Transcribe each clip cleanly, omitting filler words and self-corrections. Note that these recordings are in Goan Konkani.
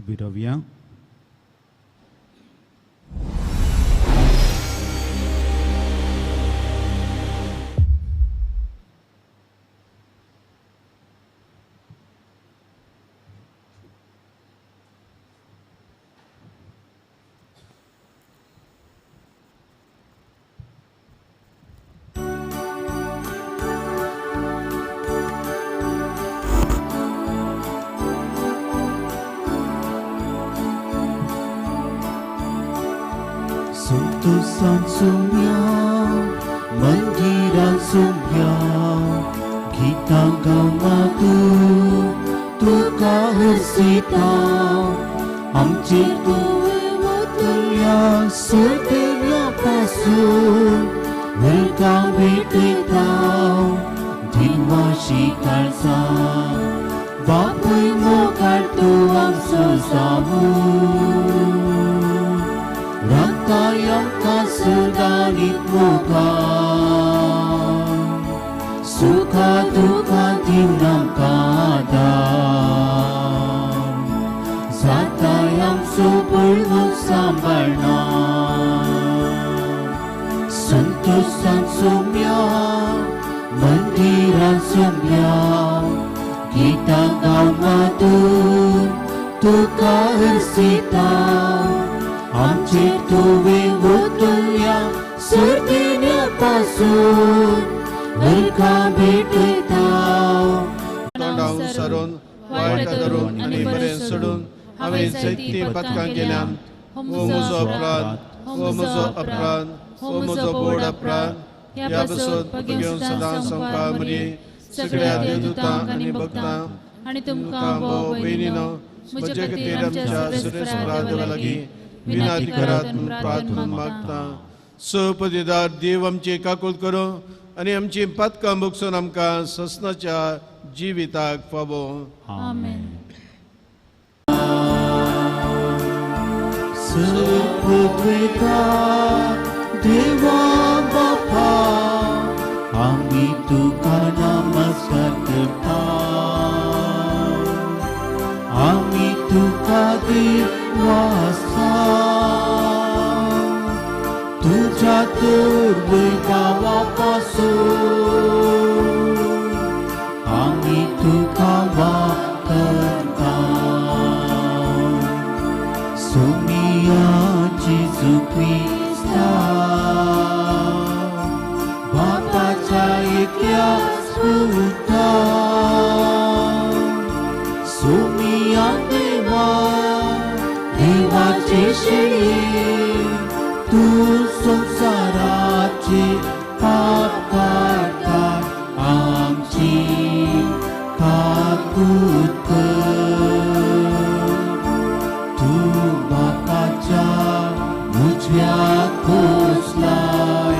उबी रावया. Santusan sumya, mandiran sumya, Gita gamatu, तुका हर्षिता, आमचे तुवे वतल्या सर्देव्या पासून वरका भेटयता, दिवाशी काळजा, बापूय मोगाळ तूं आमचो जावूं. राखताय आमकां सदांच मोगान, सुखा दुखा दिवन आमकां आदार, जाताय आमचो बळवंत सांबाळना. संतोशान सोम्या, मंदिरान सोम्या, गीतां गावन तूं तुका हर्षिता, आमचे तुवें वतल्या सर्दिन्या पासून वरका भेटयता. तोंडावन सारून वायट धरून आनी बरें सोडून हांवें जायतीं पदकां केल्यान. हो म्हजो अपराध, हो म्हजो अपराध, हो म्हजो बोड अपराध. ह्या पासून घेवन सदां संवसार मरये सगळ्या देवदूतांक आनी भक्तांक आनी तुमकां भाव भयणीनो म्हज्या खातीर आमच्या सुरेश्वरा देवा लागीं विनंती करात म्हूण प्रार्थना मागता. सपदिदार देव आमची काकूळ करूं आनी आमची पातकां भोगसून आमकां ससनाच्या जिविताक फावो. आमेन. सर्वद्वेता देवा बापा, आमी तुका नमस्कार करता, आमी तुका देवासा, तुझ्या तर वैभावा पासून आमी तुका वाकरता. सोमिया जेजू क्रिस्ता, बापाच्या एकल्या पुता, सोमिया देवा, देवाचे शेळये, तूं संवसाराचे पाप काडटा, आमची काकूत कर. तूं बापाच्या उजव्या खोसलाय,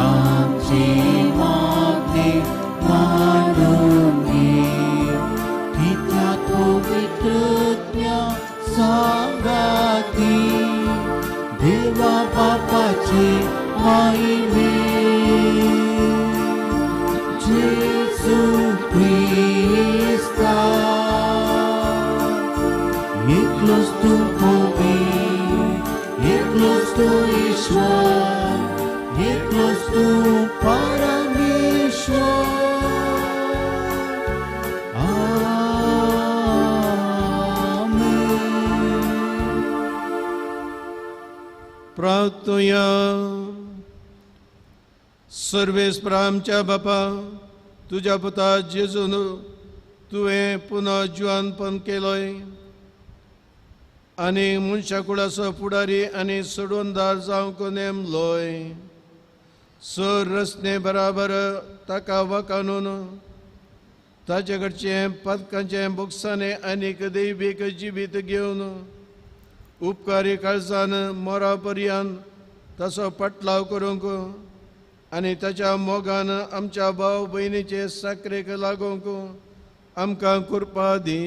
आमचे मागणे मानून घे. कित्याक पवित्रत्या सांगाती, देवा बापाचे मायने, जेजू क्रिस्ता, एकलोच तूं पवित्र, एकलोच तूं ईश्वर, एकलोच तूं परमेश्वर. आमेन. प्रार्थुया. सर्वेस्परा आमच्या बापा, तुज्या पुता जेजून तुवें पुनः जिवानपण केलोय आनी मनशा कुळाचो फुडारी आनी सोडवणदार जावंक नेमलोय. सर रचने बराबर ताका वकानून ताचे कडचें पदकांचें बोक्साणें आनीक दैवीक जिवीत घेवन उपकारी काळजान मोरा पर्यान ताचो पाटलाव करूंक आनी ताच्या मोगान आमच्या भाव भयणीचे साकरेक लागूंक आमकां कृपा दी.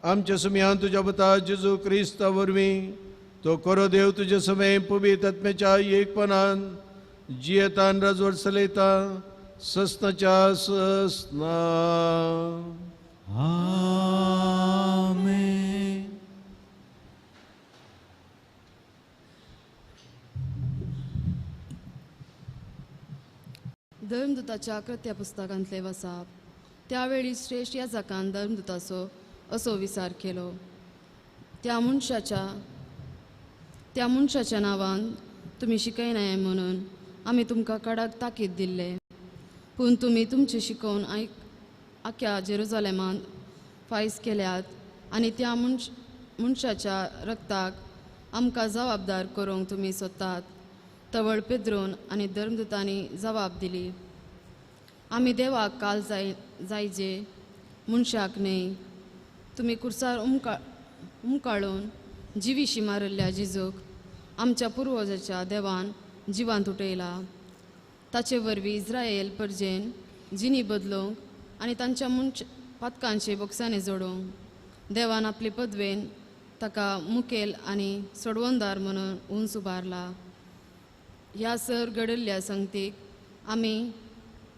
आमच्या सुमयान तुज्या पुता जेजू क्रिस्ता वरवीं तो खरो देव तुजे समय पवित्र आत्म्याच्या एकपणान जियेतान राजवट चलयता ससनाच्या ससना. आमेन. धर्मदूताच्या कृत्या पुस्तकांतले वसाप. त्यावेळी श्रेष्ठ याजकान धर्मदूताचो असो विचार केलो, त्या मनशाच्या नांवान तुमी शिकयनाय म्हणून आमी तुमकां कडक ताकीद दिल्ले, पूण तुमी तुमचें शिकोवन आख्या जेरुजलेमांत फायस केल्यात आनी त्या मनशाच्या रक्ताक आमकां जबाबदार करूंक तुमी सोदतात. तवळ पेद्रून आनी धर्मदूतांनी जबाब दिली, आमी देवाक काल जायजे, मनशाक न्हय. तुमी कुर्सार उमकाळून जिवीशी मारिल्ल्या जिजूक आमच्या पुर्वजाच्या देवान जिवांत उठयला. ताचे वरवीं इस्रायल परजेन जिनी बदलूंक आनी तांच्या पातकांचे बोक्सांनी जोडूंक देवान आपले पदवेन ताका मुखेल आनी सोडवणदार म्हणून उंच उबारला. ह्या सर घडिल्ल्या संगतीक आमी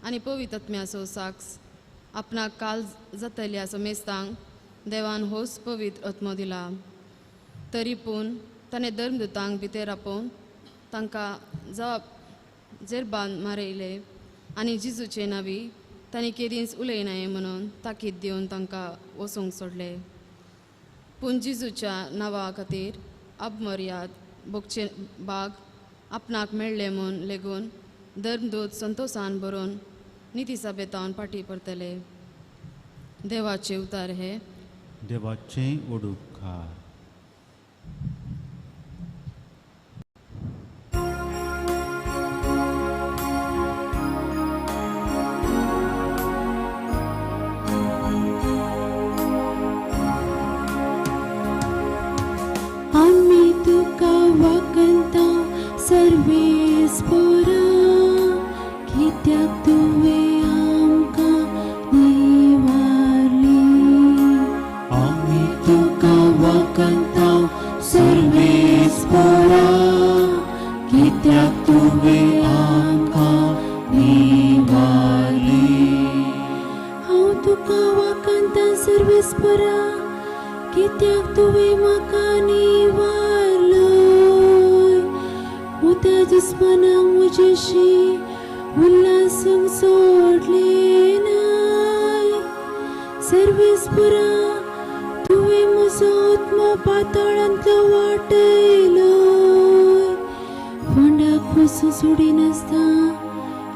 आनी पवित्र आत्म्याचो साक्ष आपणाक काल जातल्या समेस्तांक देवान होच पवित्र आत्मो दिला. तरी पूण ताणें धर्मदूतांक भितर आपोवन तांकां जबाब जेरबान मारयले आनी जिजूचे नांवी तांणी केदींच उलयनाय म्हणून ताकीद दिवन तांकां वचूंक सोडले. पूण जिजूच्या नांवा खातीर आबमर्याद भोगचे भाग आपणाक मेळ्ळे म्हूण लेगून धर्मदूत संतोसान बरोवन नितीसभेतावन फाटीं परतले. देवाचे उतार हे. देवाचे ओडुपकार. आमी तुका वाकंता सर्वेस्पोरा, कित्याक तुवें आमकां निवारली. आमी तुका वाकंता सर्वेस्पोरा, कित्याक तुवें आमकां निवारली. हांव तुका वाकंता सर्वेस्पोरा, कित्याक तुवें म्हाका निवारलय. म्हज्या दुस्मानांक म्हजेशी उल्हासूंक सोडलें नाय. सर्वेस्पोरा, तुवें म्हजो आत्मो पाताळांतलो वाटयलोय. फोंडाक पसून सोडिनासतना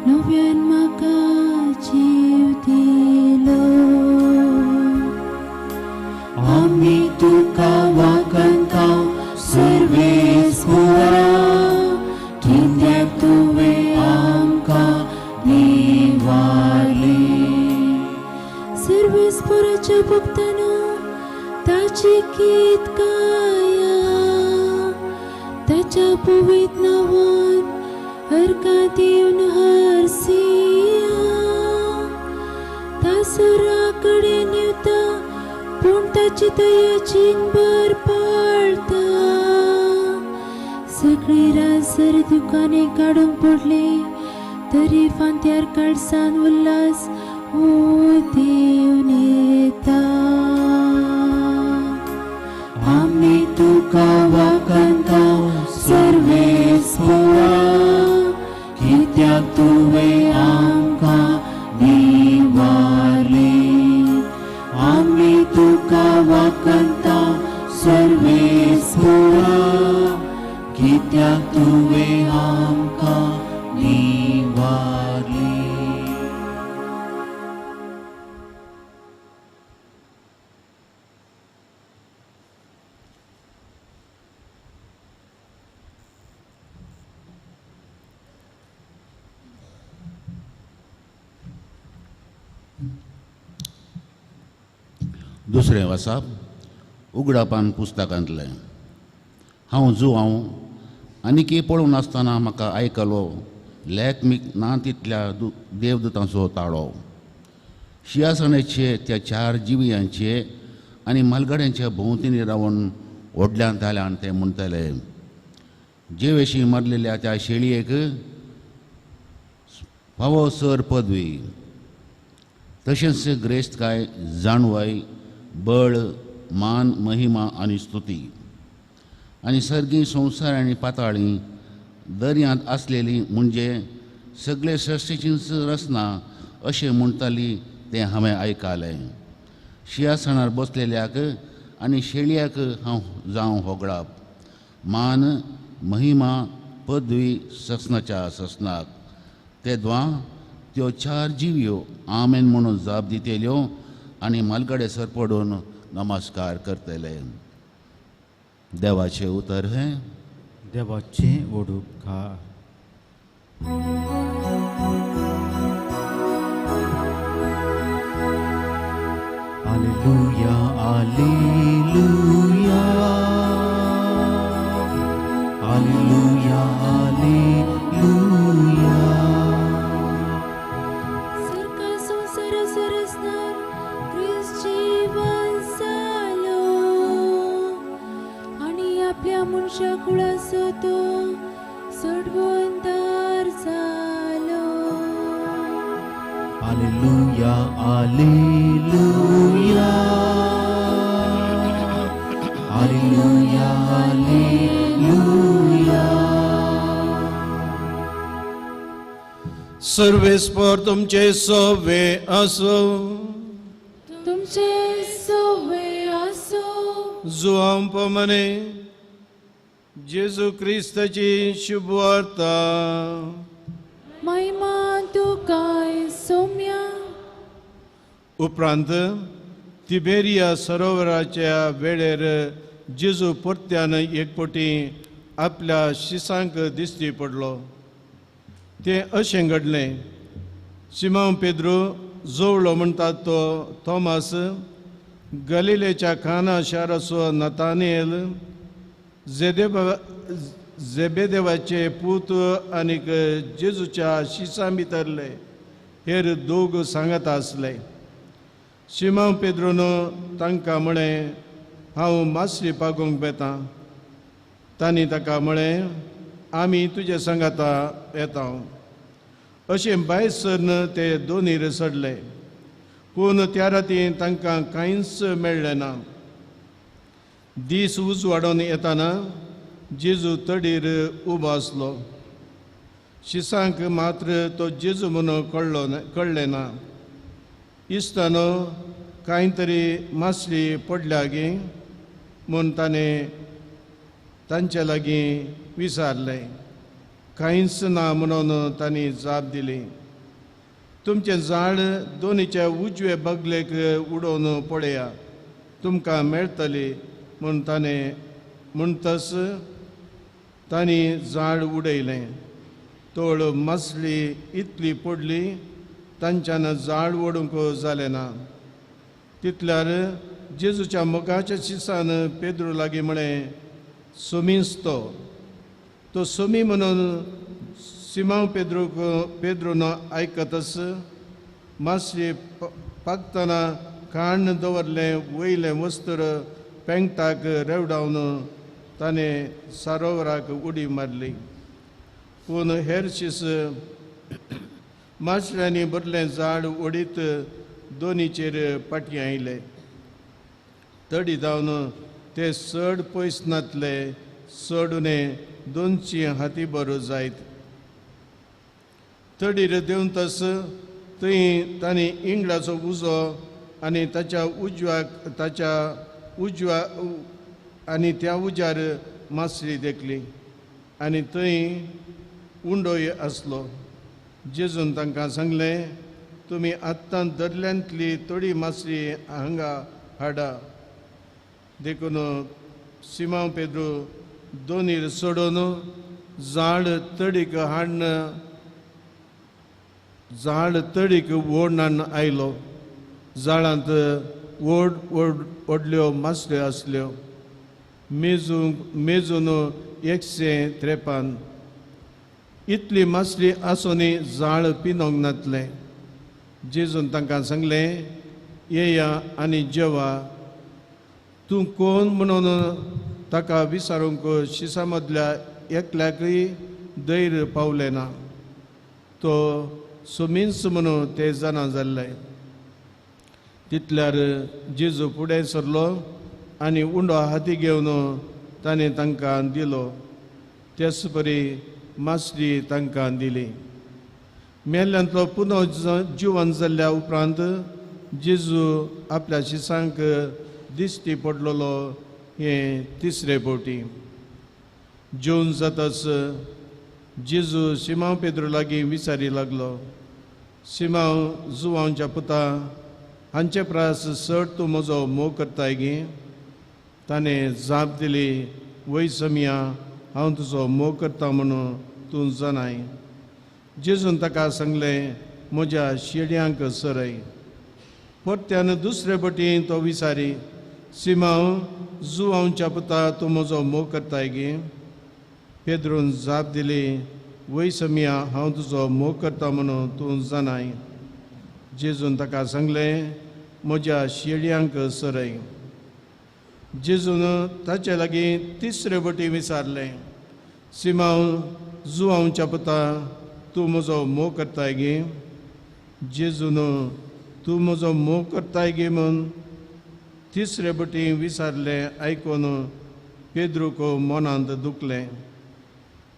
नव्यान म्हाका जीव दिलो. आमी तुका वाकंता सर्वेस्पोरा, कित्याक तुवें आमकां निवारली. सर्वेस्पोराच्या भक्तांनो ताची गीत गाया, ताच्या पवित्र नांवान अर्घां दिवन हरसिया. तासुरा कडेन येता पूण ताची दया जीणभर पाळता. सगळी रात सर दुकाने काडूंक पडले तरी फांत्यार काळसान उल्हास देवन येता. आमी तुका वाकंता सर्वेस्पोरा, कित्याक तुवें आमकां निवारली. आमी तुका वाकंता सर्वेस्पोरा, कित्याक तुवें आमकां निवारली. दुसरें वासाप उगडापान पुस्तकांतलें. हांव जुवांव आनीक पळोवन आसतना म्हाका आयकलो लेखमीक ना तितल्या देवदूतांचो ताळो. शिंयासनाचे त्या चार जिवयांचे आनी मालगाड्यांच्या भोंवतणी रावन व्हडल्यान ताल्यान ते म्हणटाले, जेवेशी मारलेल्या त्या शेळयेक फावो सर पदवी, तशेंच ग्रेस्तकाय, जाणवाय, बळ, मान, महिमा आनी स्तुती आनी सर्गी संवसार आनी पाताळी दर्यांत आसलेली म्हणजे सगळे सृश्टीचीच रचना अशें म्हणटाली तें हांवें आयकलें. शिंयासनार बसलेल्याक आनी शेळयाक हांव जावं होगडाप, मान, महिमा, पदवी ससनाच्या ससनाक. तेद्वां त्यो चार जिवयो आमेन म्हणून जाप दितेल्यो आनी मालगडे सर पडून नमस्कार करतले. देवाचें उतर हें. देवाचें वडूपकार. Alleluia, alleluia, alleluia, alleluia. सारका संवसार सरसनार क्रिस्त जीवन जालो आनी आपल्या मनशा कुळाचो तो सोडवणदार जालो. Alleluia, alleluia, alleluia, alleluia. सर्वेस्पर तुमचे सवे आसो. तुमचे सवे आसो. जुआंव प्रमाणे जेजू क्रिस्ताची शुभवार्ता. महिमा तुकाय सोम्या. उपरांत तिबेरिया सरोवराच्या वेळेर जेजू परत्यान एक पटी आपल्या शिसांक दिश्टी पडलो. तें अशें घडलें, सिमांव पेद्रू जोवळो म्हणटात तो थॉमस, गलिलेच्या खाना शाराचो नतानेल, जेबेदेवाचे पूत आनीक जेजूच्या शिसां भितरले हेर दोग सांगत आसले. सिमांव पेद्रून तांकां म्हळें, हांव मासळी पागोवंक वेतां. तांणी ताका म्हळें, आमी तुजे सांगाता येता. अशें भायर सरन ते दोनीर चडले, पूण त्या राती तांकां कांयच मेळ्ळें ना. दीस उजवाडून येताना जेजू तडीर उबो आसलो. शिसांक मात्र तो जेजू म्हणून कळ्ळें ना. इश्टानो कांय तरी मासळी पडल्या गे म्हूण ताणें तांचे लागीं विचारलें. कांयच ना म्हणून तांणी जाप दिली. तुमचें झाड दोनीच्या उजवे बगलेक उडोवन पळया, तुमकां मेळटली म्हूण ताणें म्हणटच तांणी झाड उडयलें. तोळ मासळी इतली पडली तांच्यान झाड ओडूंक जालें ना. तितल्यार जेजूच्या मोगाच्या शिसान पेद्रू लागीं म्हळें, सोमीच तो. तो सोमी म्हणून सिमांव पेद्रून आयकतच मासळी पाकतना खाण दवरलें वयलें वस्त्र पेंगटाक रेवडावन ताणें सरोवराक उडी मारली. पूण हेर शीस मासळ्यांनी भरलें झाड ओडीत दोनीचेर पाटी आयले. तडी धांवन ते चड पयस नातले, चड उणें 200 हाती बरो जायत. तडीर देंवतस थंय तांणी इंगळाचो उजो आनी ताच्या उजव्या आनी त्या उज्यार मासळी देखली आनी थंय उंडोय आसलो. जेजून तांकां सांगलें, तुमी आत्तां दर्ल्यांतली थोडी मासळी हांगा हाडा. देखून सिमांव पेद्रू दोनीर सोडून झाड तडीक हाडून झाड तडीक ओडून आयलो. झाडांत व्हड व्हड व्हडल्यो मासळ्यो आसल्यो, मेजून 153. इतली मासळी आसूनय जाळ पिनोंक नातलें. जेजून तांकां सांगलें, येया आनी जेवा. तूं कोण म्हणून ताका विचारूंक शिसा मदल्या एकल्याकय धैर्य पावलें ना. तो सुमींस म्हणून ते जाणा जाल्ले. तितल्यार जेजू फुडें सरलो आनी उंडो हाती घेवन ताणें तांकां दिलो. तेच परी मासळी तांकां दिली. मेल्ल्यांतलो पुनः जिवन जाल्ल्या उपरांत जेजू आपल्या शिसांक दिश्टी पडलेलो हें तिसरे फावटी. जेवन जाताच जेजू सिमांव पेद्रू लागीं विचारी लागलो, सिमांव जुवांवच्या पुता, हांचे प्रास चड तूं म्हजो मोग करताय गी? ताणें जाप दिली, वय समिया, हांव तुजो मोग करता म्हणून तूं जाणाय. जेजून ताका सांगलें, म्हज्या शेड्यांक सरय. परत्यान दुसरे बटीन तो विचारी, सिमांव जुवांवच्या पुता, तूं म्हजो मोग करताय गी? पेद्रून जाप दिली, वय समिया, हांव तुजो मोग करता म्हणून तूं जाणाय. जेजून ताका सांगलें, म्हज्या शेळयांक सरय. जेजून ताचे लागीं तिसरे वटी विचारलें, सिमांव जुवांवच्या पुता, तूं म्हजो मोग करताय गी? जेजून तूं म्हजो मोग करताय गी म्हूण तिसरे वटी विचारलें आयकून पेद्रूक मनांत दुखलें.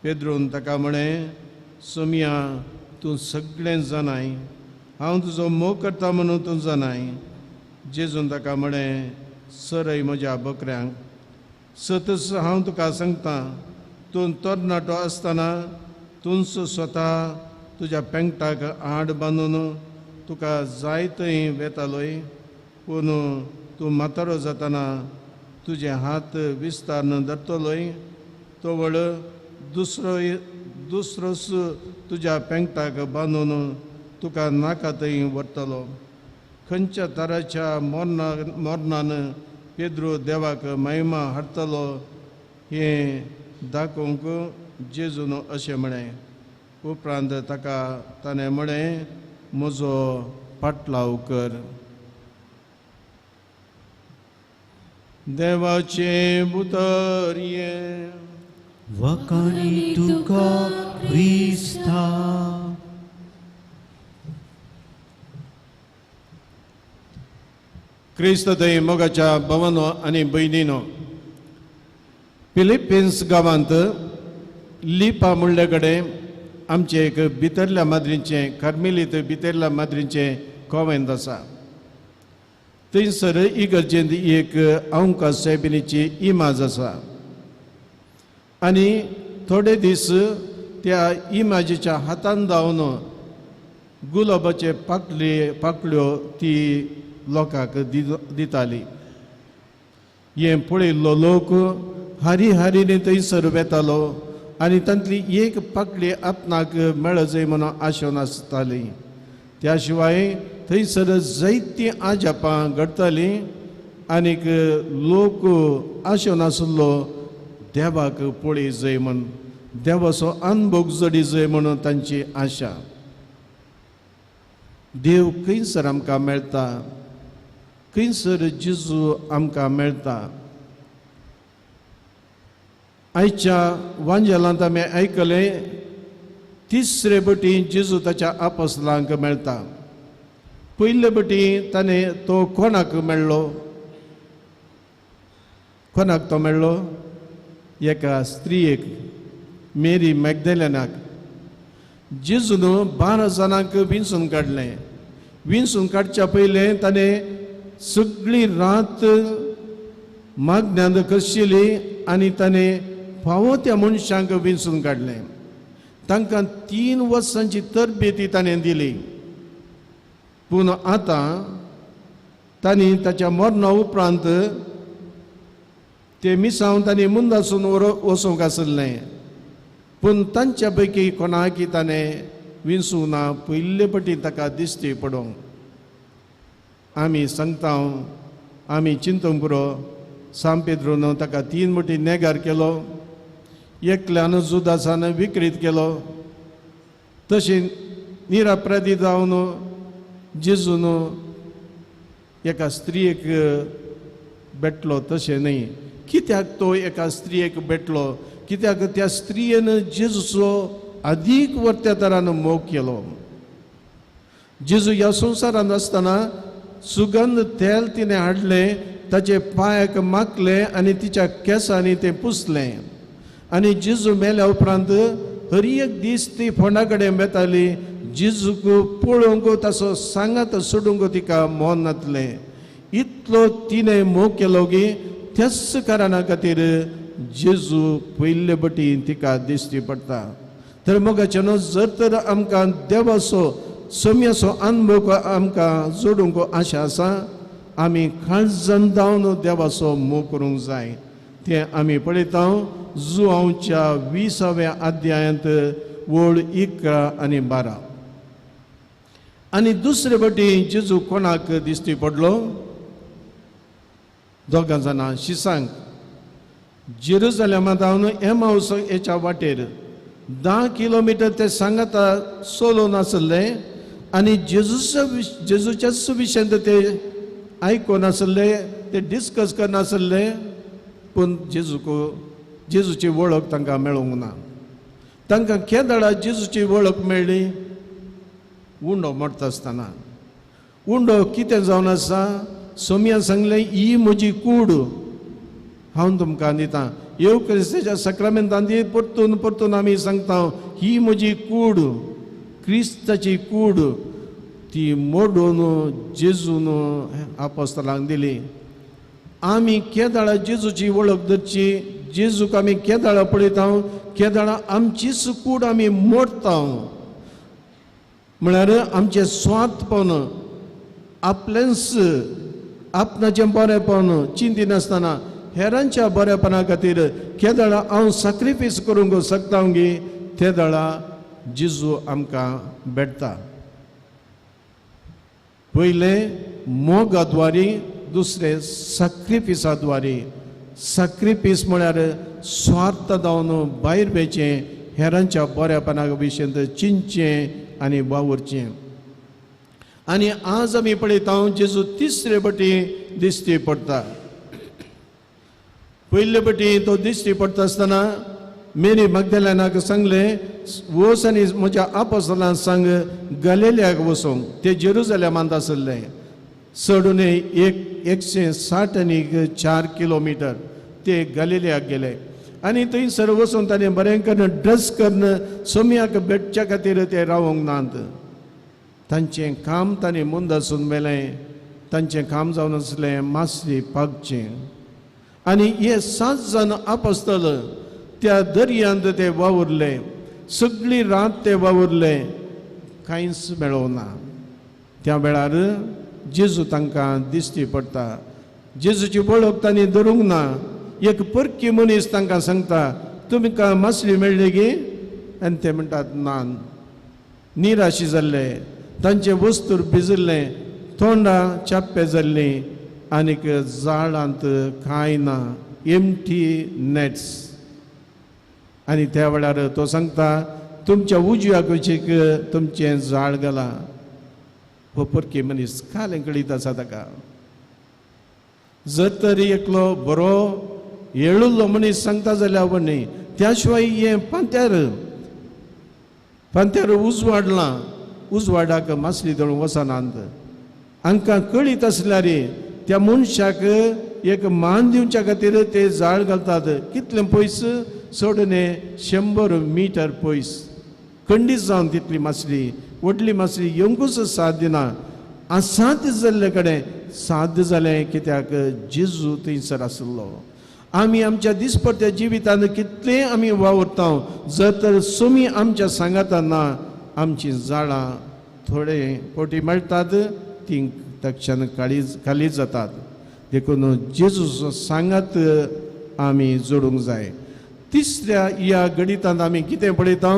पेद्रून ताका म्हळें, सोमिया, तूं सगळें जाणाय, हांव तुजो मोग करता म्हणून तूं जाणाय. जेजून ताका म्हळें, सरय म्हज्या बकऱ्यांक. सतच हांव तुका सांगता, तूं तरणाटो आसतना तूंच स्वता तुज्या पेंगटाक आड बांदून तुका जाय थंय वेतालोय, पूण तूं म्हातारो जातना तुजे हात विस्तारन धरतलोय, तवळ दुसरोच तुज्या पेंगटाक बांदून तुका नाका थंय व्हरतलो. खंयच्या तराच्या मरणान पेद्रू देवाक महिमा हाडटलो हें दाखोवंक जेजून अशें म्हळें. उपरांत ताका ताणें म्हळें, म्हजो पाटलाव कर. देवाचें उतर हें. वखाणी तुका क्रिस्ता. क्रिस्त थंय मोगाच्या भवनो आनी भयणीनो, फिलिपिन्स गांवांत लिपा म्हणले कडेन आमचें एक भितरल्या माद्रींचें कार्मेलीत भितरल्या माद्रींचें कॉवेंत आसा. थंयसर इगर्जेंत एक अंका सायबिणीची इमाज आसा आनी थोडे दीस त्या इमाजीच्या हातान धांवन गुलाबाचे पाकल्यो ती लोकांक दिताली. हें पळयल्लो लोक हारी हारीने थंयसर वेतालो आनी तांतली एक पाकळी आपणाक मेळजय म्हणून आशेवन आसताली. त्या शिवाय थंयसर जायतीं आजापां घडटालीं आनीक लोक आशेवन आशिल्लो देवाक पळय जय म्हूण, देवाचो अनभोग जडी जय म्हणून तांची आशा. देव खंयसर आमकां मेळटा, खंयसर जेजू आमकां मेळटा. आयच्या वांजेलांत आमी आयकलें तिसरे बटी जेजू ताच्या आपसलांक मेळटा. पयले बटी ताणें तो कोणाक मेळ्ळो? कोणाक तो मेळ्ळो? एका स्त्रियेक, मेरी मॅग्दलेनाक. जेजून 12 जाणांक विंचून काडलें. विंचून काडच्या पयलें ताणें सगळी रात मागण्यांत कशिली आनी ताणें फावो त्या मनशांक विंचून काडलें. तांकां 3 वर्सांची तरबेती ताणें दिली. पूण आतां तांणी ताच्या मरणा उपरांत ते मिसांव तांणी मुंदासून वचूंक आसलें, पूण तांच्या पैकी कोणाकी ताणें विंचूंक ना. पयले पटी ताका दिश्टी पडोवंक. आमी सांगता, आमी चिंतूंक पुरो, सांत पेद्रून ताका 3 पटी नेगार केलो, एकल्यान जुदासान विक्रीत केलो. तशें निरापराधी जावन जेजून एका स्त्रियेक भेटलो तशें न्हय. कित्याक तो एका स्त्रियेक भेटलो? कित्याक त्या स्त्रियेन जेजूचो अदीक वर्त्या तरान मोग केलो. जेजू ह्या संवसारांत आसतना सुगंध तेल तिणें हाडलें, ताचे पांयाक माखलें आनी तिच्या केंसांनी तें पुसलें. आनी जेजू मेल्या उपरांत हर एक दीस ती फोंडा कडेन वेताली. जेजूक पळोवंक ताचो सांगात सोडूंक तिका मन नातलें. इतलो तिणें मोग केलो की त्याच कारणा खातीर जेजू पयले बटी तिका दिश्टी पडटा. तर मोगाचें जर तर आमकां देवाचो सोम्याचो अनुभव आमकां जोडूंक आशा आसा, आमी काळजान जावन देवाचो मोग करूंक जाय. तें आमी पळयता जुवांवच्या 20व्या अध्यायांत वळ 11 आनी 12. आनी दुसरे वटेन जेजू कोणाक दिश्टी पडलो? दोगां जाणां शिसांक. जेरुजलेमा जावन एमावस हेच्या वाटेर 10 किलोमिटर ते सांगाता चलोवन आसले आनी जेजूच्याच विशयांत ते आयकून आसले, ते डिस्कस करनासले, पूण जेजूची वळख तांकां मेळूंक ना. तांकां केदळा जेजूची वळख मेळ्ळी? उंडो मोडटा आसतना. उंडो कितें जावन आसा? सोम्यान सांगलें, ही म्हजी कूड हांव तुमकां दितां. येव क्रिस्ताच्या साक्रामेंतान ती परतून परतून आमी सांगता, ही म्हजी कूड, क्रिस्ताची कूड. ती मोडून जेजून आपोस्तलांक दिली. आमी केदळा जेजूची वळख धरची? जेजूक आमी केदळा पळयता, केदळा आमचीच कूड आमी मोडटा. म्हळ्यार आमचें स्वार्थपण, आपलेंच आपणाचें बरेंपण चिंतिनासतना हेरांच्या बरेपणा खातीर केदळा हांव सॅक्रिफायस करूंक शकता गे, तेदळा जेजू आमकां भेटता. पयलें मोगा द्वारी, दुसरें सॅक्रिफिसा द्वारी. सॅक्रिफीस म्हळ्यार स्वार्थ जावन भायर वेचें, हेरांच्या बऱ्यापणा विशयांत चिंतचें आनी वावुरचें. आनी आज आमी पळयता जेजू तिसरे बटी दिश्टी पडटा. पयले बटी तो दिश्टी पडटा आसतना मेरी मगदलेनाक सांगलें, वच आनी म्हज्या आपोस्तलांक सांग गलिलियाक वचूंक. ते जेरुजलेमांत आसले. चडून 160 आनी 4 किलोमिटर ते गलिलियाक गेले आनी थंयसर वचून ताणें बरें करून ड्रेस करून सोम्याक भेटच्या खातीर ते रावंक नात. तांचें काम ताणें मुंदासून व्हेलें. तांचें काम जावन आसलें मासली पागचें. आनी हे 7 जाण आपोस्तल त्या दर्यांत ते वावुरले, सगळी रात ते वावुरले, कांयच मेळोना. त्या वेळार जेजू तांकां दिश्टी पडटा. जेजूची वळख तांणी धरूंक ना. एक परकी मनीस तांकां सांगता, तुमकां मासली मेळ्ळी गी? आनी ते म्हणटात ना. निराशी जाल्ले, तांचे वस्तूर भिजिल्लें, तोंडां चाप्पे जाल्लीं आनीक जाळांत कांय ना, एमटी नॅट्स. आनी त्या वेळार तो सांगता, तुमच्या उजव्या कुशीक तुमचें जाळ घालां. हो परकी मनीस कालें कळीत आसा ताका. जर तरी एकलो बरो येळुल्लो मनीस सांगता जाल्यार न्ही, त्या शिवाय हें पांत्यार पांत्यार उजवाडलां, उजवाडाक मासली धरून वचनात. हांकां कळीत आसल्यार त्या मनशाक एक मान दिवच्या खातीर ते जाळ घालतात. कितलें पयस? चड 100 मिटर पयस. खंडीत जावन तितली मासली, व्हडली मासली येवंकूच साथ दिना. असाध्य जाल्ले कडेन साध्य जालें कित्याक जेजू थंयसर आसलो. आमी आमच्या दिसपट्ट्या जिवितांत कितलें आमी वावुरता, जर तर सोमी आमच्या सांगातान ना, आमचीं जाळां थोडे पोटी मेळटात, तीं तक्षण खाली जातात. देखून जेजूचो सांगात आमी जोडूंक जाय. तिसऱ्या ह्या गणितांत आमी कितें पळयता?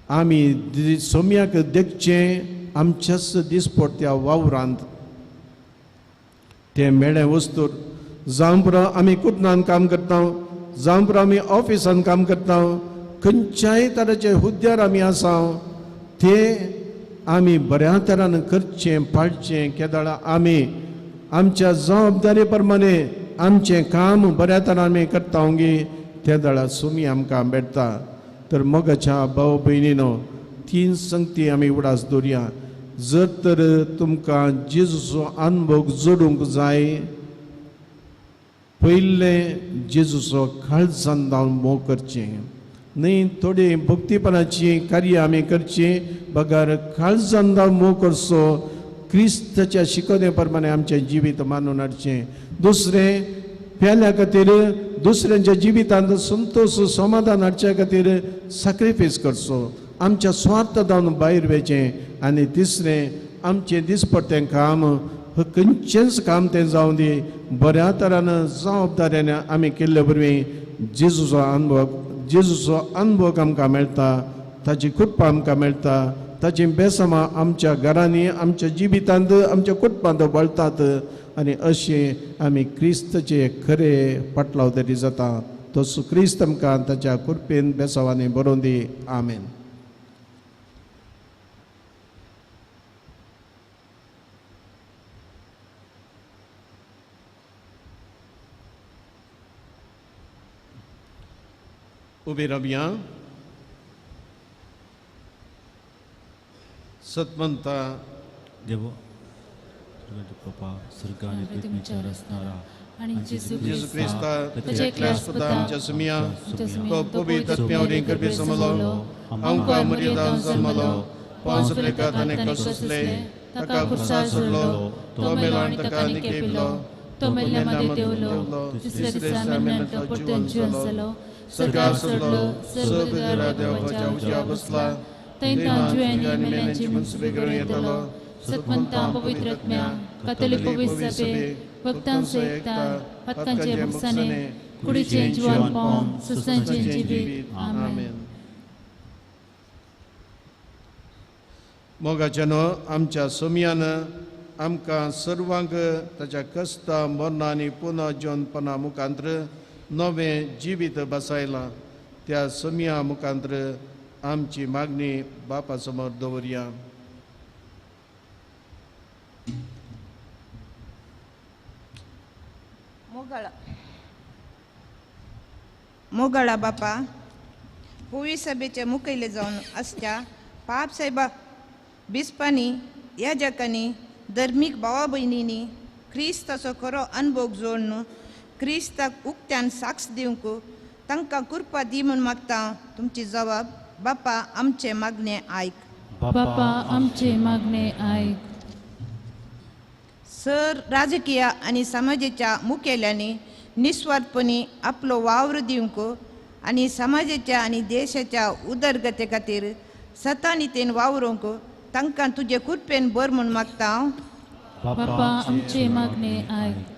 आमी सोम्याक देखचें आमच्याच दिसपट्ट्या वावरांत. तें मेळ्ळें वस्तूर जावं पुरो आमी कुटनान काम करता, जावं पुरो आमी ऑफिसान काम करता, खंयच्याय तराचे हुद्द्यार आमी आसा, ते आमी बऱ्या तरान करचें पाळचें. केदळा आमी आमच्या जबाबदारी प्रमाणे आमचें काम बऱ्या तरान आमी करता गे, ते दळा सुमी आमकां भेटता. तर मोगाच्या भाव भयणीनो, तीन संगती आमी उडास दवरया. जर तर तुमकां जेजूचो अनुभव जोडूंक जाय, पयलें जेजूचो काळजान जावन मोग करचें, न्ही थोडी भक्तीपणाची कार्य आमी करची बगर काळजान मोग करचो क्रिस्ताच्या शिकवणे प्रमाणे आमचें जिवीत मानून हाडचें. दुसरें पेल्या खातीर दुसऱ्यांच्या जिवितांत संतोश समाधान हाडच्या खातीर सॅक्रिफायस करचो, आमच्या स्वार्थ जावन भायर वयचें. आनी तिसरें आमचें दिसपट्टें काम खंयचेंच काम तें जावं दी बऱ्या तरान जबाबदाऱ्यान आमी केल्ले वरवीं जेजूचो अनुभव आमकां मेळटा, ताची कृपा आमकां मेळटा, ताची बेसमां आमच्या घरांनी आमच्या जिवितांत आमच्या कुटुंबांत वळतात आनी अशें आमी क्रिस्ताचे खरे पाटलाव तरी जाता. तसो क्रिस्त आमकां ताच्या कृपेन बेसावांनी बरोवन दी. आमेन. उबी रावया. सतमंता देव बापा स्वर्गाने पृथ्वीच्या रचणारा आणि जेजू जेजू क्रिस्ता ताच्या एकल्याच पुता आमच्या सुमिया तो पवित्र आत्म्यावरी गर्भी समलो आमकां मर्यादा जल्मलो पांच लेखात आनी कसले ताका खुर्सार सोडलो तो मेलो आनी ताका निकेपलो तो मेल्ल्या मदें देंवलो तिसऱ्या दिसा मेल्ल्यान तो परतून जिवन जालो स्वर्गार सोडलो सर्व देवाच्या उजव्या बसला थंय जिव्यांनी मेल्यांची मनसुबे करून येतलो. सतमंता पवित्र आत्म्या कातोलीक पवित्र सभे भक्तांचो एकता पातकांचे भुगसाणे कुडीचें जिवन पावन सुस्तांचें जिवीत. आमेन. मोगाच्यानो आमच्या सोमयान आमकां सर्वांक ताच्या कश्टा मरणां आनी पुनः जिवनपणा मुखांत्र नवें जिवीत बसायलां. त्या सोमया मुखांत्र आमची मागणी बापा समोर दवरया. मोगाळा बापा, पोवी सभेचे मुखेले जावन आसच्या पाप साहेबा बिस्पांनी याजकांनी धर्मीक भावा भयणींनी क्रिस्ताचो खरो अनुभव जोडून क्रिस्ताक उक्त्यान साक्ष दिवंक तांकां कृपा दी म्हूण मागता. तुमची जबाब बापा आमचे मागणे आयक. बापा आमचे मागणे आयक. सर राजकीय आनी समाजाच्या मुखेल्यांनी निस्वार्थपणी आपलो वावर दिवंक आनी समाजाच्या आनी देशाच्या उदरगते खातीर सतानितेन वावरूंक तांकां तुजे कृपेन बर म्हूण मागता. बापा आमचे मागणे आयक.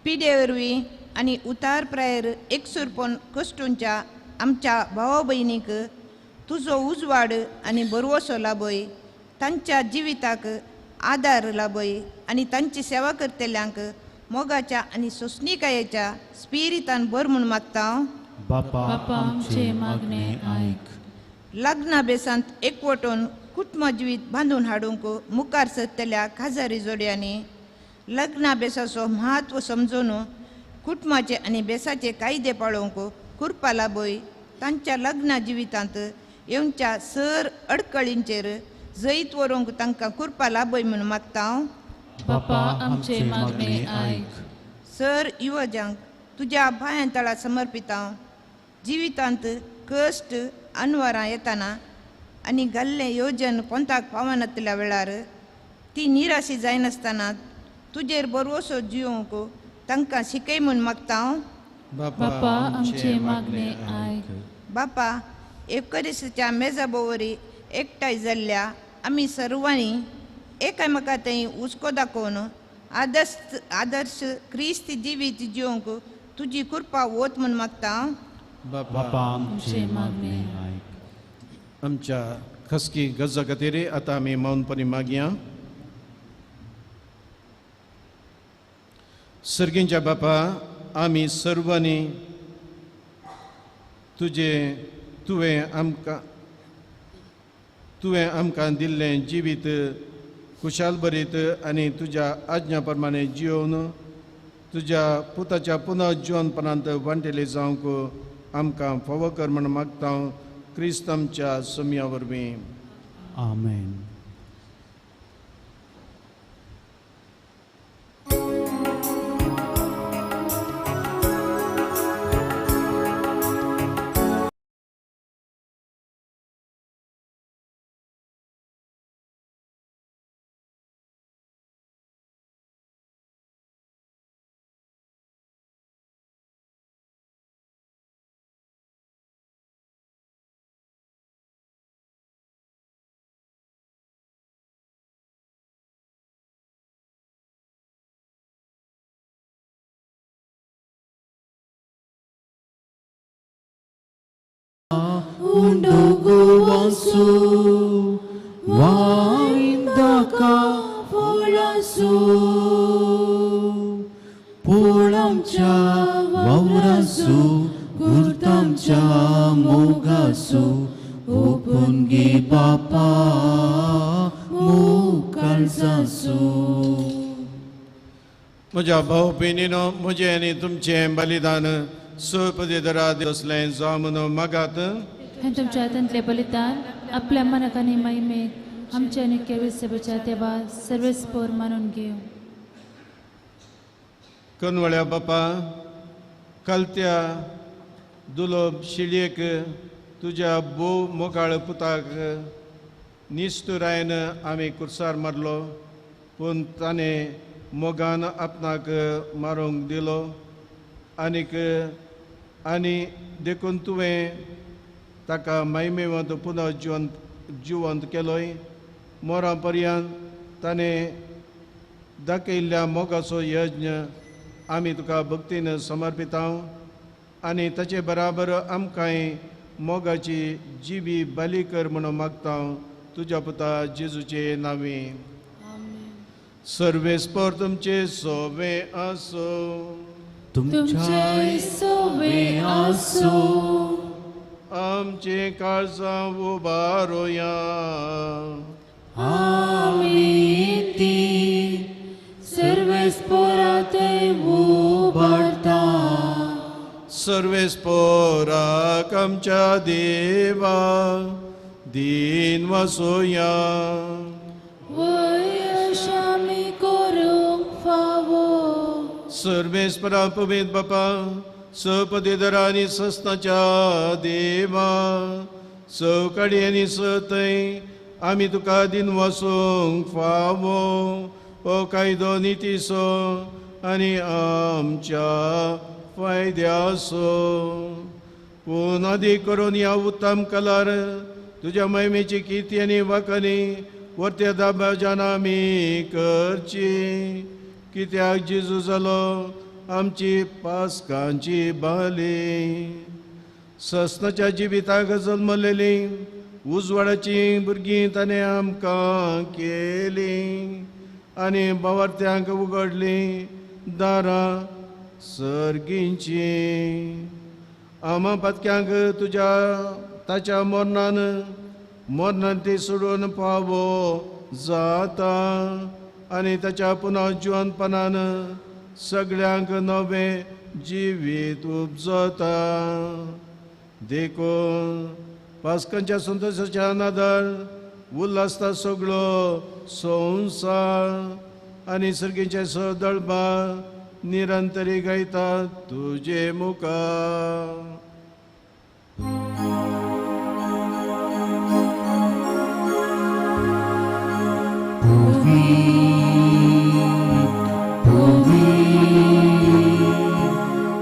पिडे वरवीं आनी उतार प्रायर एकसूरपण कश्टूंच्या आमच्या भावा भयणीक तुजो उजवाड आनी बरवसो लाभय, तांच्या जिविताक आदार लाभय आनी तांची सेवा करतल्यांक मोगाच्या आनी सोंसणीकायेच्या स्पिरितान बर म्हूण मागता. बापा आमचे मागणे आयक. लग्ना बेसांत एकवटून कुटुंब जिवीत बांदून हाडूंक मुखार सरतल्या काजारी जोडयांनी लग्ना बेसाचो म्हत्व समजून कुटुंबाचे आनी बेसाचे कायदे पाळोवंक कृपा लाभय. तांच्या लग्ना जिवितांत येवच्या सर अडकळींचेर जैत व्हरूंक तांकां कृपा लाभय म्हूण मागता. बापा आमचे मागणे आयक. सर युवजांक तुज्या पांयां तळा समर्पिता. जिवितांत कश्ट अनवरां येताना आनी घाल्लें योजन पोंताक पावनातल्या वेळार ती निराशी जायनासतना तुजेर बरवसो जिवंक तांकां शिकय म्हूण मागता. बापा आमचे मागणे आयक. बापा एकरिसाच्या मेजा भोंवरी एकठांय जाल्ल्या आमी सर्वांनी एकामेका थंय हुस्को दाखोवन आदर्श क्रिस्त जिवीत जिवंक तुजी कृपा वत म्हूण मागता. बापा आमचे मागणे आयक. आमच्या खसकी गरजा खातीर आतां आमी मौनपणी मागया. सर्गींच्या बापा, आमी सर्वांनी तुजें तुवें आमकां दिल्लें जिवीत खुशाल भरीत आनी तुज्या आज्ञा प्रमाणे जियोवन तुज्या पुताच्या पुनर्जिवनपणांत वांटेले जावंक आमकां फावो कर म्हूण मागता क्रिस्त आमच्या सोमया वरवीं. आमेन. उंडो गोवासू वायन दाका फळासू पोळामच्या वावरासू गुरतामच्या मोगासू ओपून गे बापा मोग काळजासू. म्हज्या भाव भयणीनो, म्हजें आनी तुमचें बलिदान सपदरा असलें जावं म्हणून मागात. हें तुमच्या हातांतलें बलिदान आपल्या मनाक आनी महिमेक आमच्या आनी केवी सभेच्या देवा सर्वेस्पोर मानून घेवं. कनवळ्या बापा, कलत्या दुलोब शिळयेक तुज्या भोव मोगाळ पुताक निस्तुरायन आमी कुर्सार मारलो, पूण ताणें मोगान आपणाक मारूंक दिलो आनीक आनी देखून तुवें ताका मायमेवंत पुनः जिवंत जिवंत केलोय. मोरा पर्यंत ताणें दाखयल्ल्या मोगाचो यज्ञ आमी तुका भक्तीन समर्पितांव आनी ताचे बराबर आमकांय मोगाची जिवी बली कर म्हणून मागता तुज्या पुता जेजूचे नांवी. सर्वेस्पर तुमचे सोवे आसो. तुमचे सोवे आसो. आमचे काळजां उबारोया. आमी ती सर्वेस्पोरात उबारता. सर्वेस्पोराक आमच्या देवा दीन वसोया. वयश आमी करूंक फावो. सर्वेस्परा पवित्र बापा, सपदेदरा आनी सस्नाच्या देवा, सवकाडी आनी सतय आमी तुका दिन वसूंक फावो. हो कायदो नितीसो आनी आमच्या फायद्यासो. पूण अदीक करून ह्या उत्तम कलार तुज्या महिमेची किर्ती आनी वाखाणी वरत्या दाबाजान आमी करची, कित्याक जेजू जालो आमची पास्कांची बाली. सस्नाच्या जिविताक जल्मलेली उजवाडाची भुरगीं ताणें आमकां केली आनी बावर्त्यांक उगडली दारां सर्गींची. आमा पातक्यांक तुज्या ताच्या मरणान मरणान ती सोडून पावो जाता आनी ताच्या पुनः जिवनपणान सगळ्यांक नवें जिवीत उपजता. देखून पास्कांच्या संतोशाच्या नादार उल्हासता सगळो संवसार आनी सर्गींचे सदळबा निरंतरी गायता तुजे मुखार.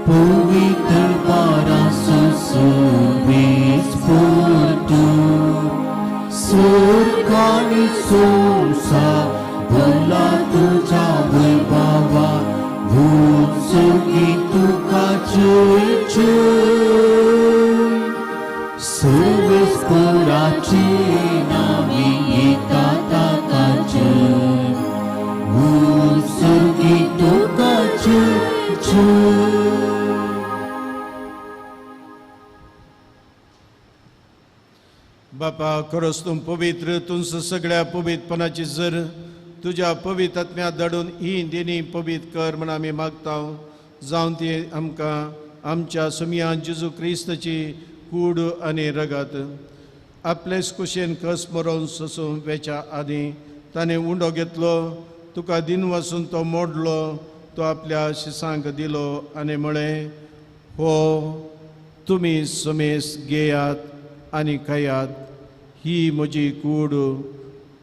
पवित्र बारासो सर्वेस्पोर तूं स्वर्ग आनी संवसार भरला तुज्या वैभवा भूत तुका जय जय. सर्वेस्पोराचे नावे येता ताका जय भूत तुका जय जय. बापा, खरोच तूं पवित्र, तुमचं सगळ्या पवित्रपणाची जर तुज्या पवित्र आत्म्या धाडून ही देणी पवित्र कर म्हण आमी मागता. जावन ती आमकां आमच्या सुमया जेजू क्रिस्ताची कूड आनी रगत आपलेच कुशेन कस मरोवन सोसूं वेच्या आदीं ताणें उंडो घेतलो, तुका दिन वसून तो मोडलो, तो आपल्या शिसांक दिलो आनी म्हळें, हो तुमी समेस घेयात आनी खायात, ही म्हजी कूड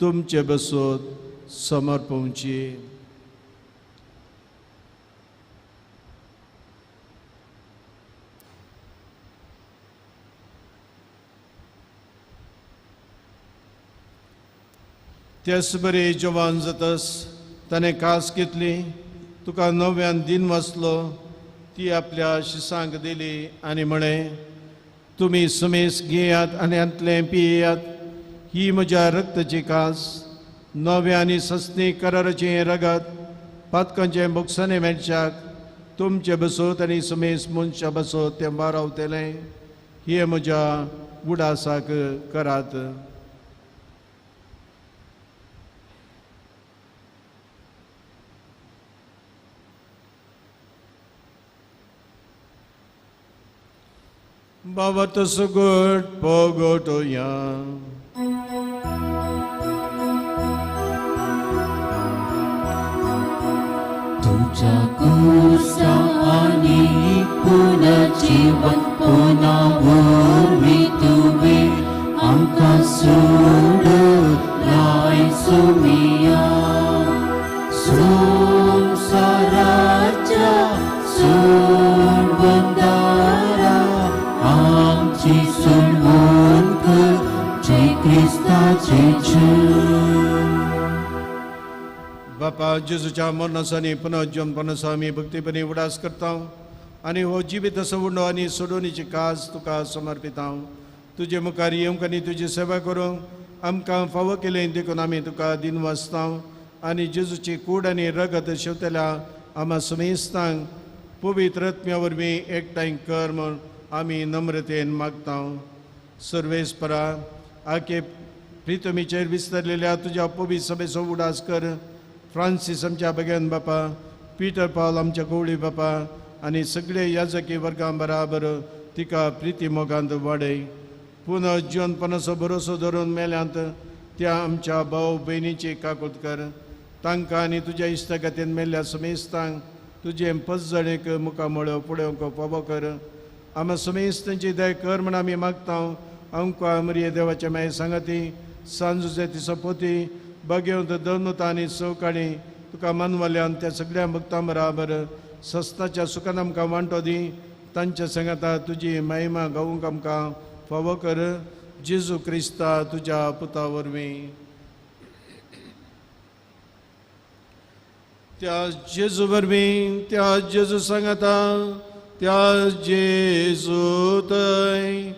तुमचे बसत समर्पवची. त्याच बरे जवान जातस ताणें कास घेतली, तुका नव्यान दिन वाचलो, ती आपल्या शिसांक दिली आनी म्हळें, तुमी समेस घेयात आनी हांतलें पियात. ही म्हज्या रक्ताची कास, नव्या आनी सस्नी कराराचें रगत, पातकांचें भोगसणें मेळच्याक तुमचे बसोत आनी समेस मनशां बसोत तें बारावतलें. हें म्हज्या उडासाक करात. बाबा तसो गोट पोगोटोया. तुझ्या कुसा आनी पुनर्जीवन पुना वरवीं तुवें आमकां सोडलाय सोमिया. संवसाराच्या सोडवंदारा आमची सोडवण कर जय क्रिस्ताचे जय. बापा जेजूच्या मरणाचो आनी पुनर्जन्मपणाचो आमी भक्तीपणी उडास करता आनी हो जिवीत सवंडो आनी सोडोवणीची काज तुका समर्पिता. तुजे मुखार येवंक आनी तुजी सेवा करूंक आमकां फावो केलें देखून आमी तुका दिनवासता आनी जेजूची कूड आनी रगत शेवतल्या आमा समेस्तांक पवित्र आत्म्या वरवीं एकठांय कर म्हूण आमी नम्रतेन मागता. सर्वेस्परा आखे प्रितमीचेर विस्तारलेल्या तुज्या पवित्र सभेचो उडास कर. फ्रांसीस आमच्या बगेन बापा, पीटर पावल आमच्या गवळी बापा आनी सगळे याजकी वर्गां बराबर तिका प्रिती मोगांत वाडय. पुनर्जीवनपणाचो भरोसो धरून मेल्यांत त्या आमच्या भाव भयणीची काकूत कर. तांकां आनी तुज्या इश्टागतीन मेल्ल्या समेस्तांक तुजें पसजणेक मुखामळो फुडें फावो कर. आमा समेस्तांची दया कर म्हण आमी मागता. आमकां मरिये देवाच्या मागीर सांगाती सांजुचे तिचो पोती बगेवंत दनुता आनी सवकाळी तुका मानवल्यान त्या सगळ्या भक्तां बराबर सस्ताच्या सुखान आमकां वांटो दी. तांच्या सांगाता तुजी महिमा गावूंक आमकां फावो कर. जेजू क्रिस्ता तुज्या पुता वरवीं. त्या जेजू वरवीं, त्या जेजू सांगाता, त्या जेजू थंय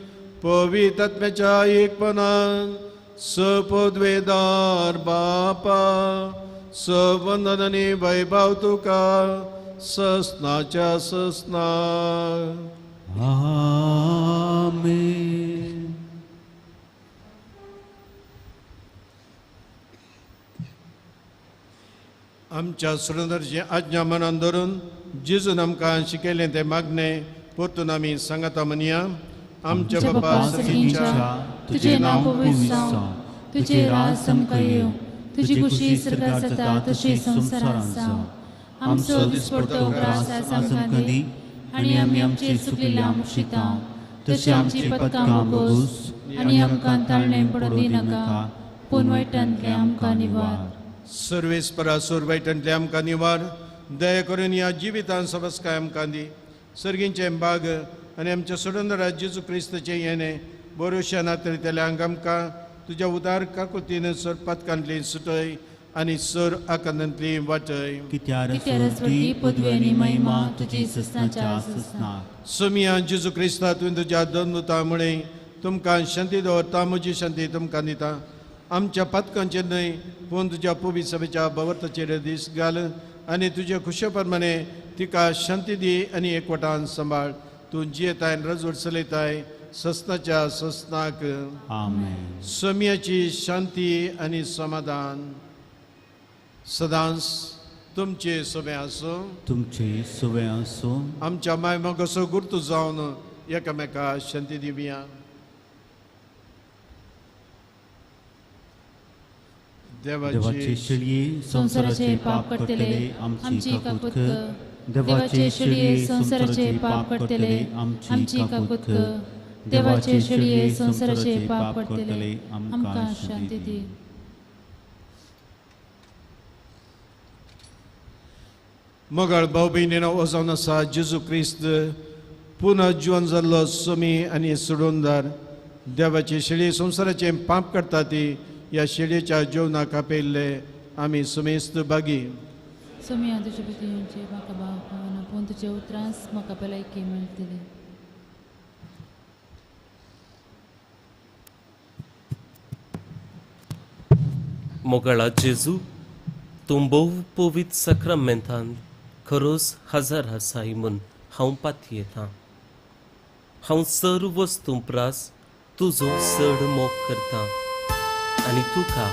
पवित्र आत्म्याच्या एकपणान सपदवेदार बापा सवंदन आनी वैभव तुका ससनाच्या ससना. आमेन. आमच्या सुरेंद्रची आज्ञा मनान धरून जेजून आमकां शिकयलें तें मागणें परतून आमी सांगाता म्हणया. आमच्या बापा सर्गींच्या, तुजें नांव पवित्र जावं, तुजें राज आमकां येवं, तुजी खुशी स्वर्गांत जाता तशी संवसारांत जावं. आमचो दिसपडतो ग्रास आज आमकां दी आनी आमी आमची चुकलेल्या मुक्षिता तशी आमची पदकां बोगोस आनी आमकां ताळणें पडूं दिनाका, पूण वायटांतलें आमकां निवार. सर्वेस्परा सूर वायटांतलें आमकां निवार. दया करून ह्या जिवितान सबसकाय आमकां दी. सर्गींचें बाग आनी आमच्या सोडंदरा जेजू क्रिस्ताचें येणें बरोवश्या नातरितल्यांक आमकां तुज्या उदार काकुतीन सर पातकांतली सुटय आनी सर आकांतांतली वाटय. कित्यार स्वर्गी पदवी आनी महिमा तुजी ससनाच्या ससनाक. सोमिया जेजू क्रिस्ता तुवें तुज्या दनुता मुळे तुमकां शांती दवरता, म्हजी शांती तुमकां दिता. आमच्या पातकांचेर न्हय पूण तुज्या पवित्र सभेच्या भवर्थाचेर दीस घाल आनी तुजे खुशे प्रमाणे तिका शांती दी आनी एकवटान सांबाळ. तूं जियेताय रजवट चलयताय ससनाच्या ससनाक. आमेन. सोमियाची शांती आनी समाधान सदांच तुमचे सोबे आसूं. तुमचे सोबे आसूं. आमच्या माय मोगाचो गुर्तू जावन एकामेका शांती दिवया. देवाचे शेळये संवसाराचे पाप करतले आमची काकूत कर. देवाचे शेळये संवसाराचे पाप करतले आमची काकूत कर. देवाचे शेळये संवसाराचे पाप करतले आमकां शांती दी. मोगाळ भाव भयणीनो, हो जावन आसा जेजू क्रिस्त पुनर्जीवन जाल्लो सोमी आनी सोडोवणदार. देवाची शेळी संवसाराचें पाप करता ती ह्या शेळयेच्या जेवणाक आपयल्ले आमी सुमेस्त बागी. सोमी, हांव तुजे भितर येवचें म्हाका भाव पावना, पूण तुजे उतरांच म्हाका भलायकी मेळटली. मोगाळा जेजू, तूं भोव पवित्र साक्रामेंतान खरोच हजर आसाय म्हूण हांव पातयेतां. हांव सर्व वस्तूं प्रास तुजो चड मोग करतां आनी तुका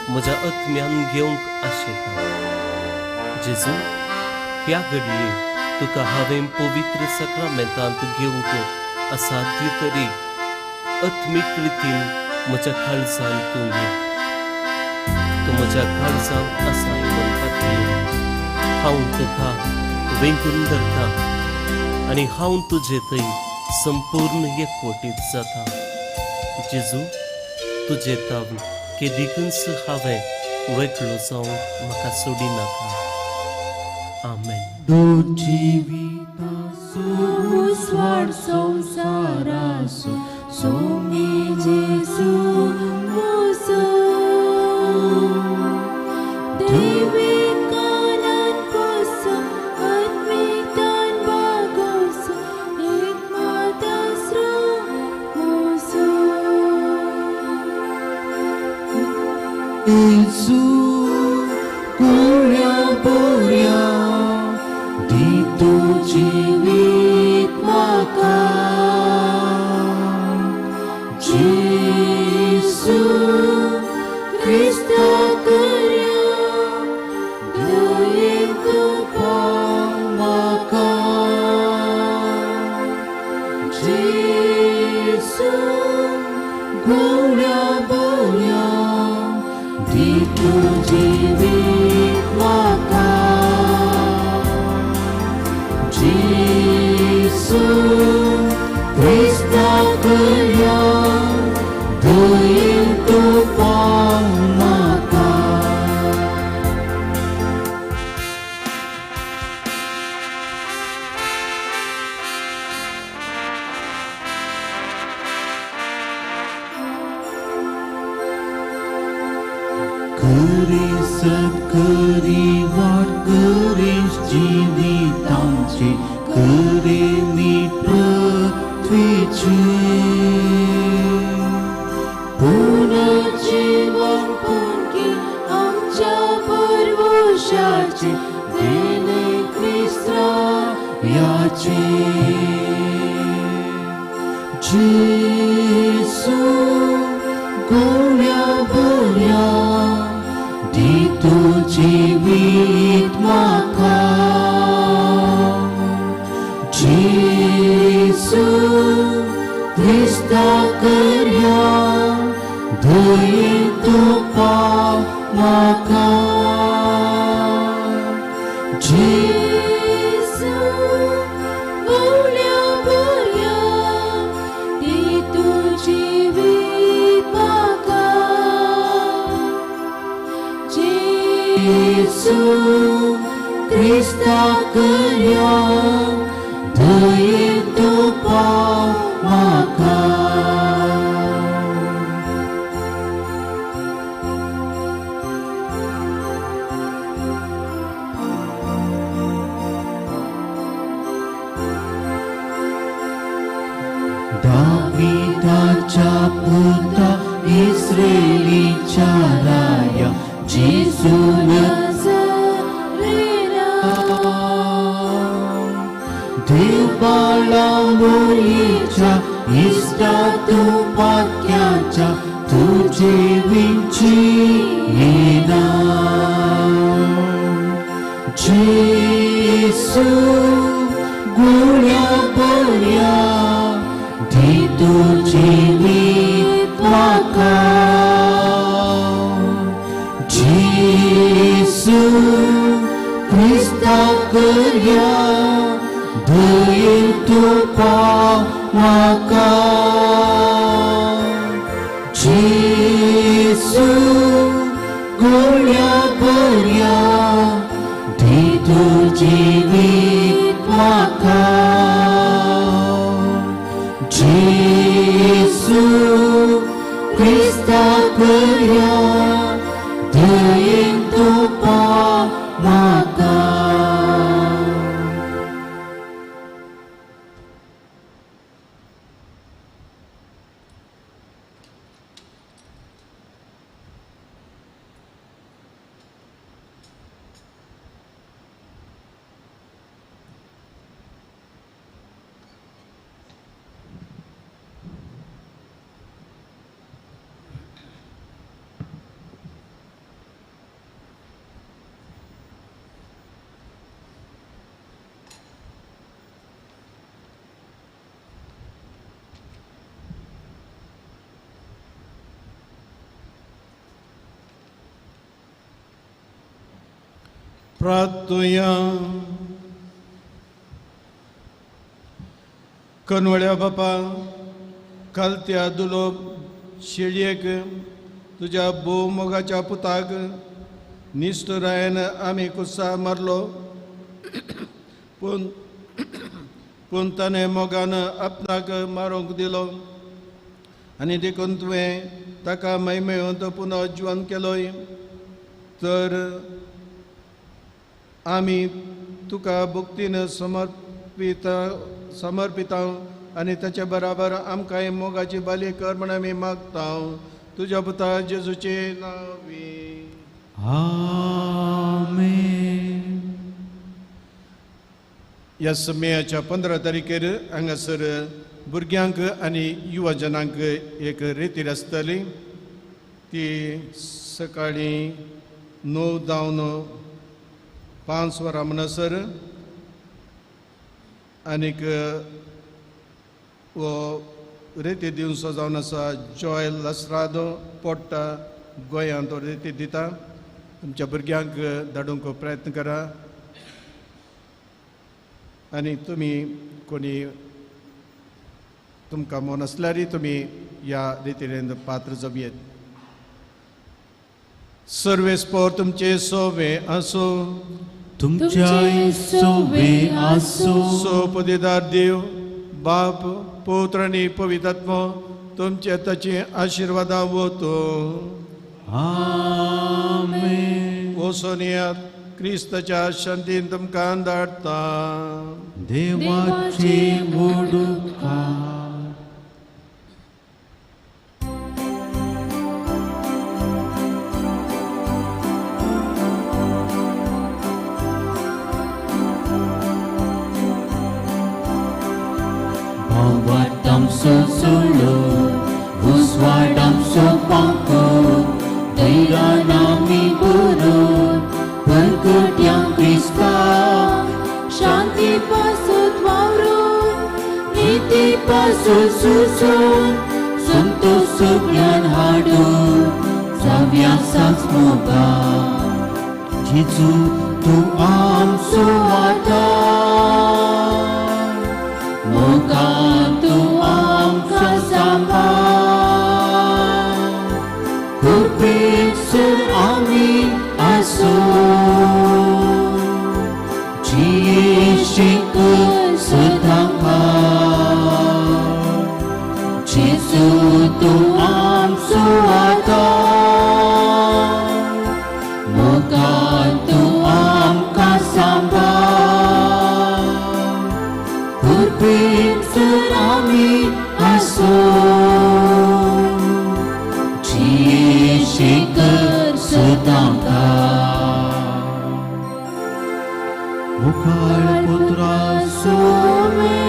म्हज्या आत्म्यान घेवंक आशेतां. जेजू, ह्या घडये तुका हांवें पवित्र साक्रामेंतांत घेवंक असाध्य तरी आत्मीक रितीन म्हज्या काळजान तूं ये. तूं म्हज्या काळजांत आसाय म्हूण पातये. हांव तुका वेंगून धरतां आनी हांव तुजे थंय संपूर्ण एकवटीत जाता. जेजू, तुजे तावन केदीकूच हांवें वेगळो जावंक म्हाका सोडिनाका. आमेन. उजवाड संवसाराचो सोमी जेजू म्हजो, देवीकानान पोसो आत्मिकतान बागोसो एक मात आसरो म्हजो. जेजू गुण्या बऱ्या दी तूं जिवीत म्हाका. जेजू क्रिस्ता करया दयेन तूं पाव म्हाका. जेजू गुण्या बऱ्या दी तूं जिवीत म्हाका. जेजू क्रिस्ता करया दयेन तूं पाव म्हाका. करी सत्करी वाट करीश जिवितांची करे मीट पृथ्वीची. पुनर्जीवन पुनकी आमच्या परवशाचे देणे क्रिस्तायाचे. जेजू गुण्या बऱ्या दी तूं जिवीत म्हाका. जेजू क्रिस्ता करया दयेन तूं पाव म्हाका. जेजू गुण्या बऱ्या दी तूं जिवीत म्हाका. जेजू क्रिस्ता करया दयेन तूं पाव म्हाका. दाविदाच्या पुता इस्रायलीच्या राया जेजू नजरेना, देवबाळा मोरीच्या इश्टा तूं पाक्याच्या तुजे विंची येना. जेजू गुण्या बऱ्या दी तूं जिवीत म्हाका. जेजू क्रिस्ता करया दयेन तूं पाव म्हाका. जेजू गुण्या बऱ्या दी तूं जिवीत म्हाका. जेजू क्रिस्ता करया दयेन तूं पाव म्हाका. प्रार्थुया. कनवळ्या बापा, काल त्या दुलोब शेळयेक तुज्या भोव मोगाच्या पुताक निश्ठुरायेन आमी कुसा मारलो, पूण पूण ताणें मोगान आपणाक मारूंक दिलो आनी देखून तुवें ताका मैमेवंत पुनः जिवन केलोय. तर आमी तुका भक्तीन समर्पिता आनी ताचे बराबर आमकांय मोगाची बाली कर म्हण आमी मागता तुज्या पुता जेजूचे नांवी. आमेन. ह्या मेयाच्या 15 तारखेर हांगासर भुरग्यांक आनी युवजनांक एक रेतीर आसतली. ती सकाळीं 9 जावन 5 वरां म्हणसर आनीक हो रेती दिवसो जावन आसा जॉयल लसरादो पोट्टा गोंयांत तो रेती दिता. तुमच्या भुरग्यांक धाडूंक प्रयत्न करा आनी तुमी कोणी तुमकां मन आसल्यारय तुमी ह्या रितीन पात्र जावं. सर्वेस्पोर तुमचे सोवे आसूं. तुमच्याय सोवे आसूं. सो पदेदार देव बाप पुत्र आनी पवित्र आत्मो तुमचे ताचे आशिर्वादा वतो. आमेन. वचोन क्रिस्ताच्या शांतीन तुमकां धाडटा. देवाचे उपकार. भावार्थामसो सुळो उस्वाडामसो पांको दैरानामी पुरो परगट्यां क्रिस्ता शांती पासून वावरून नीती पासून सुसून संतोष ज्ञान हाडून जाव्या सास मोगा. जेजू तूं आमचो आदार, मोगान तूं आमकां सांबाळ, कृपेसूर आमी आसूं जियेशीक सदांकाळ. जेजू तूं आमचो आदार, मोगान तूं आमकां सांबाळ, कृपेसूर आमी आसूं जियेशीक सदांकाळ. मुखार पुत्रा सोवे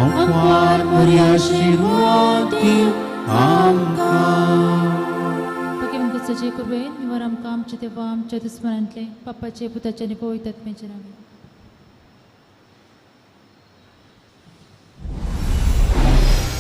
अंपार मोर्या आमकां. सजे कृपेन निवार आमकां आमच्या देवा आमच्या दुस्मनांतले पापाचे पुताचे आनी पवित्र आत्म्याचे नांवान.